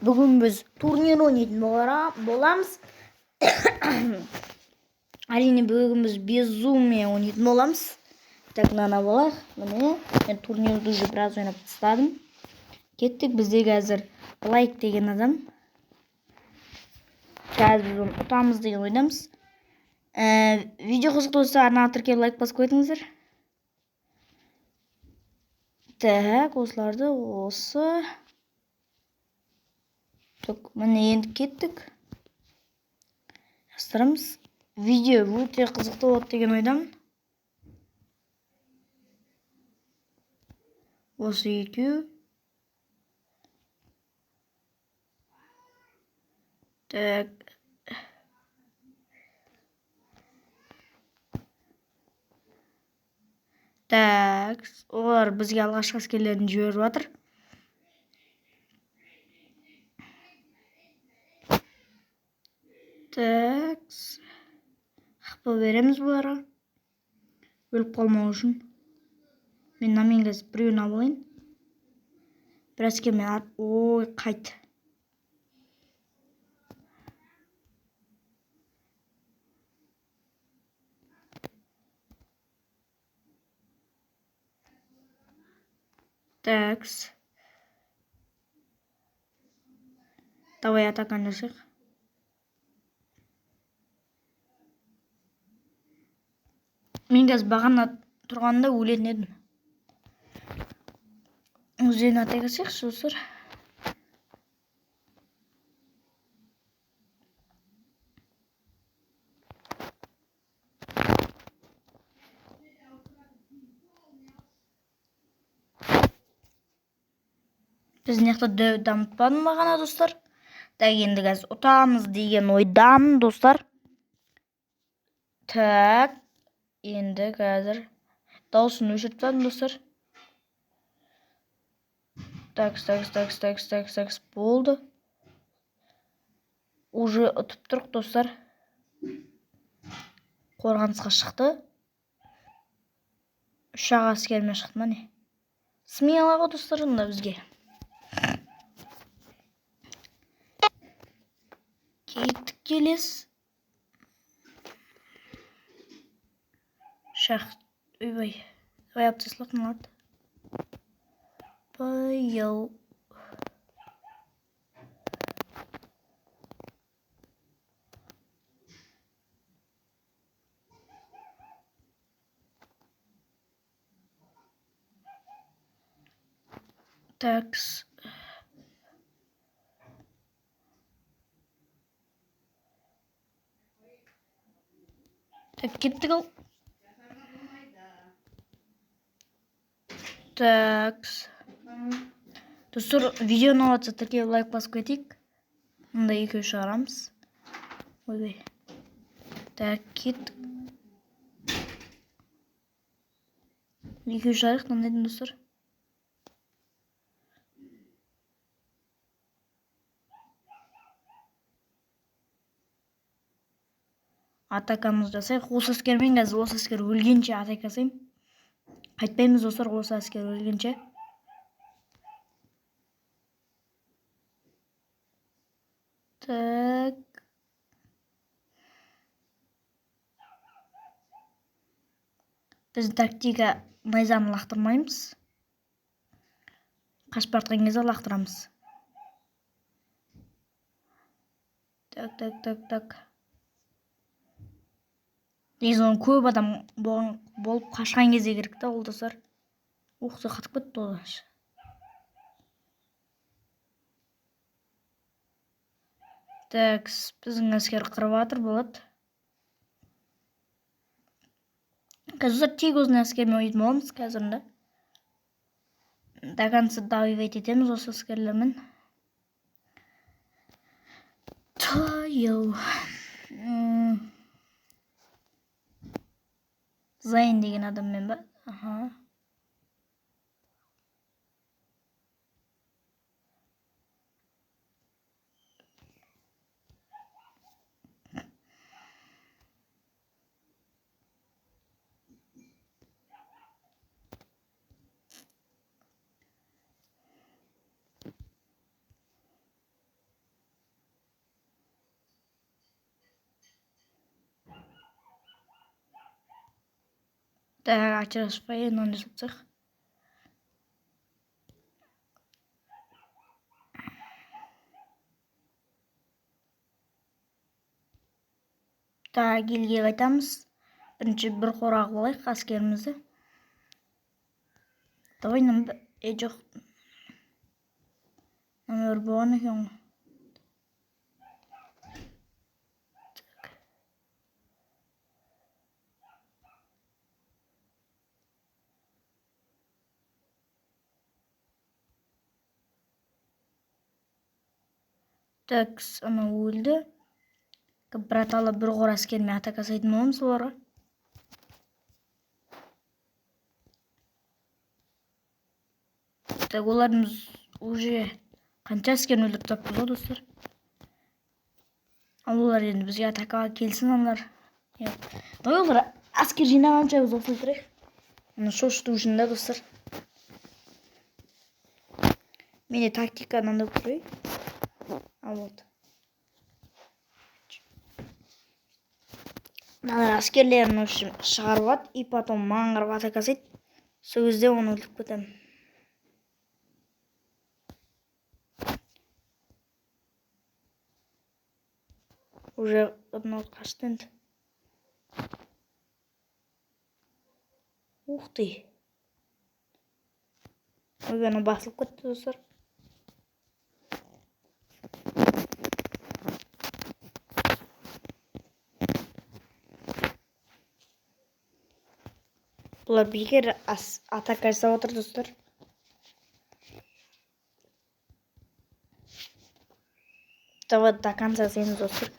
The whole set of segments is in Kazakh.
Бүгін біз турнир ойнайтын боламыз. Әрине, бүгін біз безумие ойнайтын боламыз. Так, мынаны алайық. Міне, мен турнирді уже біраз ойнап тастадым. Кеттік, бізде қазір лайк деген адам. Қазір біз оны ұтамыз деген ойдамыз. Видео қызықты болса, арнаға тіркеліп лайк басып қойыңыздар. Так, осыларды осы. Так, міне енді кеттік. Жастырамыз. Видео өте қызықты болады деген ойдамын. Осы екеу. Так. Так, олар бізге алғашқы әскерлерін жіберіп жатыр. Так. Хп береміз бұларға. Өліп қалмау үшін. Мен мынамен қазір біреуін алып алайын. Бір әскермен ой, қайт. Такс. Давай атаканы жасайық. Мен қазір бағана тұрғанда өлетін едім. Өздерін атака жасайықшы, достар. Біз мына жақта дәу дамытпадым бағана, достар. Так, енді қазір ұтамыз деген ойдамын, достар. Так, енді қазір дауысын өшіріп тастадым, достар. Так, так, так, так, так, так, болды. Уже ұтып тұрық, достар. Қорғанысқа шықты. Үш ақ әскермен шықты ма не? Смело ғой, достар, онда бізге. Кеттік келес. Шах, ойбай. Давай алып тасталақ мыналарды. Баяу. Такс. Так, кеттік ал. Такс. Достар, видеоны ұнатса тіркеліп лайк басып кетейік. Мында екеу шығарамыз. Ойбай. Так, кеттік. Екеу шығарайық, мынандайдан, достар. Атакамызды жасайық. Осы әскермен қазір осы әскер өлгенше атака жасаймын. Қайтпаймыз, достар, осы әскер өлгенше. Так. Біз тактика найзаны лақтырмаймыз. Қашып бара жатқан кезде лақтырамыз. Так, так, так, так. Негізі оны көп адам болып қашқан кезде керек та ол, достар. Ух, қатып кетті ол. Так, біздің әскер қырып жатыр, болады. Қазір, достар, тек өзінің әскерімен ойнайтын боламыз қазір да. До конца добивать етеміз осы әскерлермен. Тойоу. Зайн деген адаммен ба? Аха. Так, ажыраспай мынаны жасап тастайық. Так, елге қайтамыз. Бірінші бір қорағып алайық әскерімізді. Давай мынаны, жоқ. Номер болған екен ғой. Так, анау өлді. Браталы бір қор әскермен атака жасайтын боламыз оларға. Так, олардың уже қанша әскерін өлтіріп тастаппыз ғой, достар. Ал олар енді бізге атакаға келсін аналар. Давай олар әскер жинағанша біз осылай тұрайық. Аны шошыту үшін да, достар. Менде тактика мынандай болып тұр. А вот. Мыналар әскерлерін в общем шығарып алады и потом маған қарап атака жасайды. Сол кезде оны өлтіріп кетемін. Уже мынау қашты енді. Ух ты. Ой, анау басылып кетті, достар. Бұлар бекер атака жасап отыр, достар. Давай до конца жасаймыз, достар.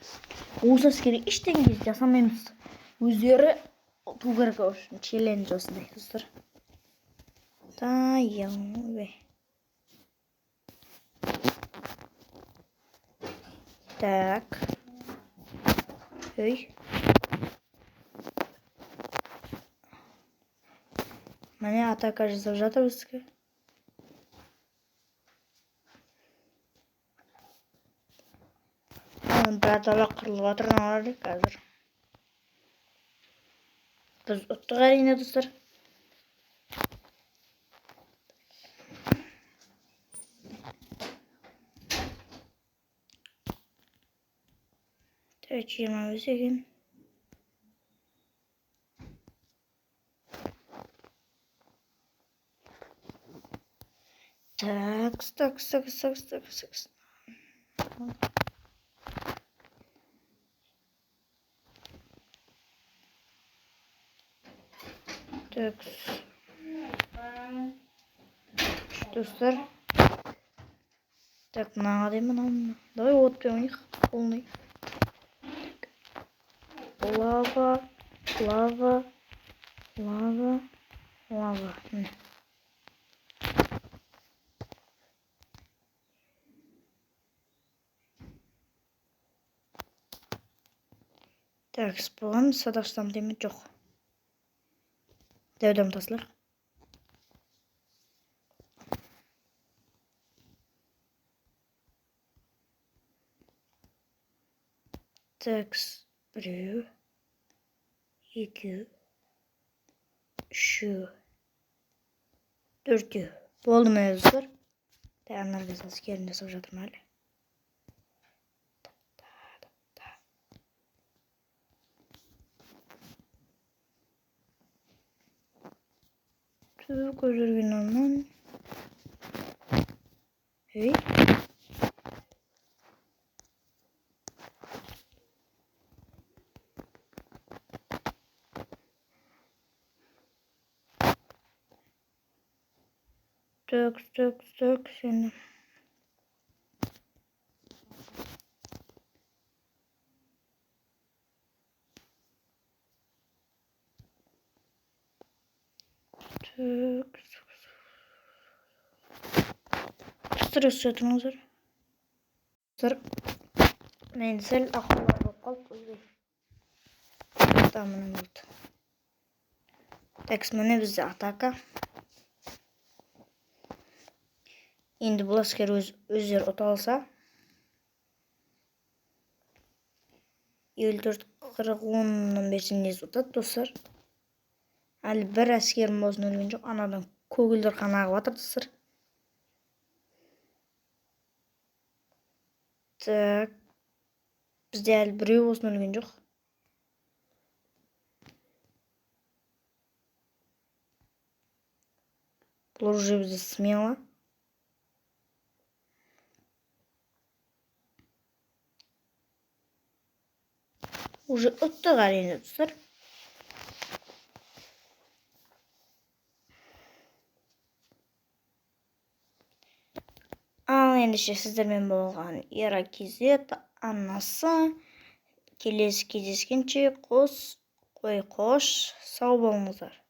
Осы әскерге ештеңе жасамаймыз. Өздері ұту керек, в общем, челлендж осындай, достар. Да, ой. Так. Ой. Міне атака жасап жатыр бізге. Братала қырылып жатыр аналар қазір. Біз ұттық әрине, достар. Так, 25 екен. Так, так, так, так, так, так. Так. Достар. Так, мынаған деймін, мынау. Давай отпен ойнайық, полный. Так. Лава, лава, лава, лава. Міне. Так, бұған садақшыдан деме жоқ. Дәудем тасылайық. Так, біреу, екеу, үшеу, төртеу. Болды міне, достар. Так, аналар біз әскерін жасап жатырмын әлі. Түк жүрген анан. Ей. Так, так, так, сені. Так. Достар, өсіп жатырмыздар. Достар, мен сәл ақаулар болып қалды. Ойбай. Да, міне болды. Так, міне бізде атака. Енді бұл әскер өздері ұта алса. 54 40 10-нан берсе негізі ұтады, достар. Әлі бір әскерім болсын өлген жоқ. Анадан көгілдір қан ағып жатыр, достар. Так. Бізде әлі біреу болсын өлген жоқ. Бұл уже бізде смело. Уже ұттық, әрине, достар. Ал ендеше, сіздермен болған Ера KZ арнасы. Келесі кездескенше қос қой, қош сау болыңыздар.